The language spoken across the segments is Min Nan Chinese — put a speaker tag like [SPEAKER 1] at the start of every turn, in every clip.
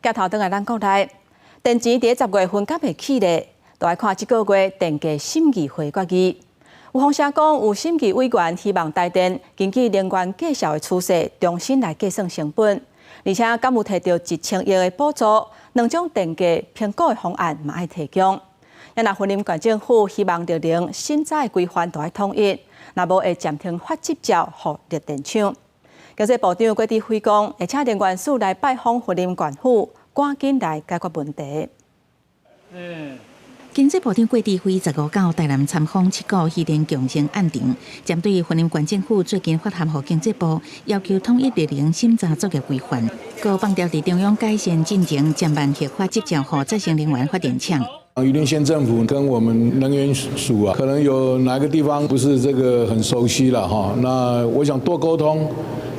[SPEAKER 1] 鏡頭轉來咱國內，電錢佇10月份敢會起咧？就來看這個月電價審議會決議。有風聲講，有審議委員希望台電根據能源價數的趨勢，重新來計算成本，而且敢有提著1000億的補助，兩種電價評估的方案嘛愛提供。若雲林縣政府希望綠能審查的規範都愛統一，若無會暫停發執照予綠電廠。經濟部長郭哲輝講，會請能源署來拜訪雲林縣府，趕緊來解決問題。
[SPEAKER 2] 經濟部長郭哲輝15到台南參訪七股漁電共生案場，針對雲林縣政府最近發函予經濟部，要求統一綠能審查作業規範，閣放調佇中央改善進程，暫慢核發執照予再生能源發電廠。
[SPEAKER 3] 雲林縣政府跟我們能源署啊，可能有哪個地方不是這個很熟悉了哈，那我想多溝通。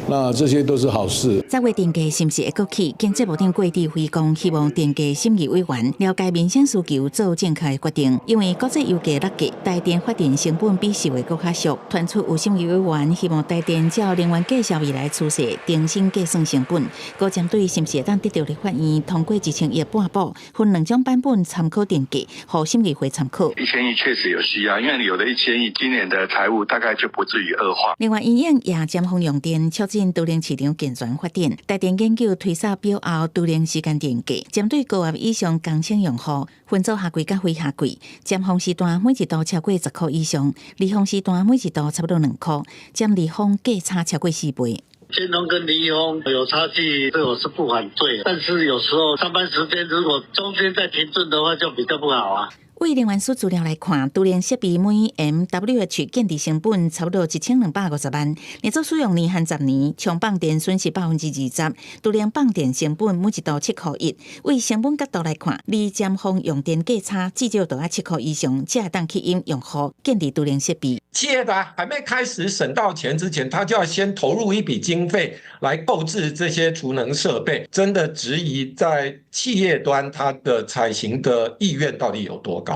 [SPEAKER 3] 那這些都是好事。
[SPEAKER 2] 10月電價是毋是會閣起？經濟部長郭哲輝講，希望電價審議委員了解民生需求，做正確的決定。因為國際油價落價，台電發電成本比十月閣較俗。傳出有審議委員希望台電照能源價數未來趨勢，重新計算成本。閣針對是毋是會當得到立法院通過1000億半補，分兩種版本參考電價，予審議會參考。
[SPEAKER 4] 一千億確實有需要，因為有了一千億，今年的財務大概就不至於惡化。
[SPEAKER 2] 另外，因應夜尖峰用電，促進儲能市場健全發展，台電研究推捒表後儲能時間電價，針對高壓以上工廠用戶，分做夏季佮非夏季，尖峰時段每一度超過10箍以上，離峰時段每一度差不多2箍，占離峰價差超過4倍。
[SPEAKER 5] 尖峰跟離峰有差距，這我是不反對。但是有時候上班時間如果中間再停頓的話，就比較不好啊。
[SPEAKER 2] 對能源署資料來看，儲能設備每 MWH 建置成本差不多1250萬，若做使用年限10年，充放電損失20%，儲能放電成本每一度7箍1。對成本角度來看，離尖峰用電價差至少都愛7箍以上，才會當吸引用戶建置儲能設備。
[SPEAKER 6] 企業端還沒開始省到錢之前，他就要先投入一筆經費來購置這些儲能設備，真的質疑在企業端它的採行的意願到底有多高？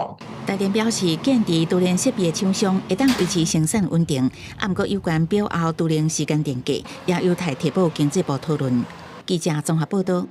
[SPEAKER 2] 台電表示，建置儲能設備的廠商會當維持生產穩定，啊，毋過有關表後儲能時間電價，也有待提報經濟部討論。記者綜合報道。